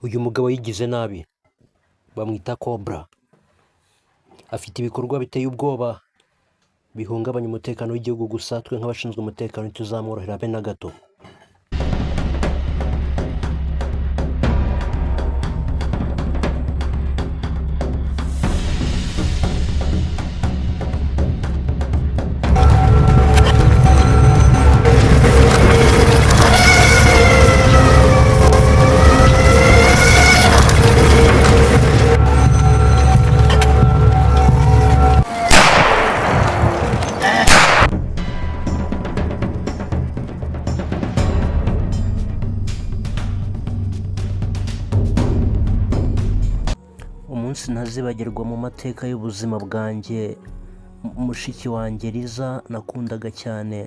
Uyu mugabo yigize nabi, bamwita Cobra. Afite ibikorwa biteye ubwoba bihungabanya umutekano w'igihugu, gusa twe nk'abashinzwe umutekano ntituzamworohera habe na gato. Umunsi ntazibagirwa mu mateka y'ubuzima bwanjye, mushiki wanjye Liza nakundaga cyane.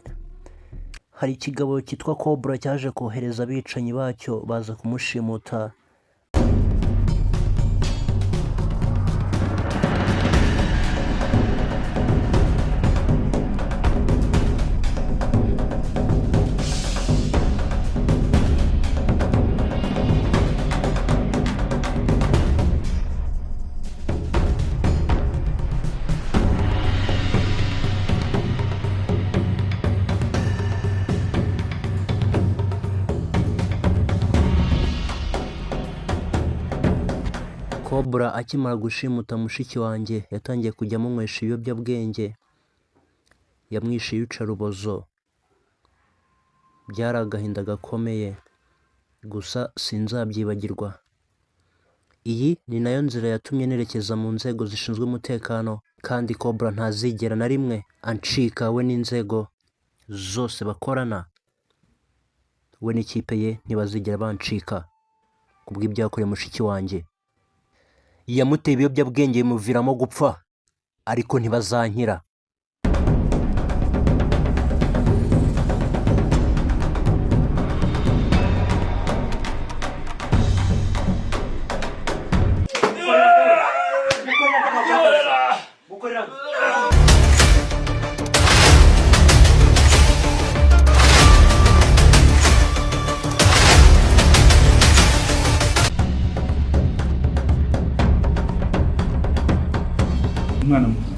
Hari ikigabo cyitwa Cobra cyaje kohereza abicanyi bacyo baza kumushimuta. Cobra akimara gushimuta mushiki wanjye yatangiye kujya amunywesha ibiyobyabwenge, yamwishe iyicarubozo. Byari agahinda gakomeye, gusa sinzabyibagirwa. Iyi ni nayo nzira yatumye nerekeza mu nzego zishinzwe umutekano, kandi Cobra ntazigera na rimwe ancika, we n'inzego zose bakorana, we n'ikipe ye ntibazigera bancika kubw'ibyakorewe mushiki wanjye. Yamuteye ibiyobyabwenge bimuviramo gupfa, ariko ntibazankira. Umwana muzima.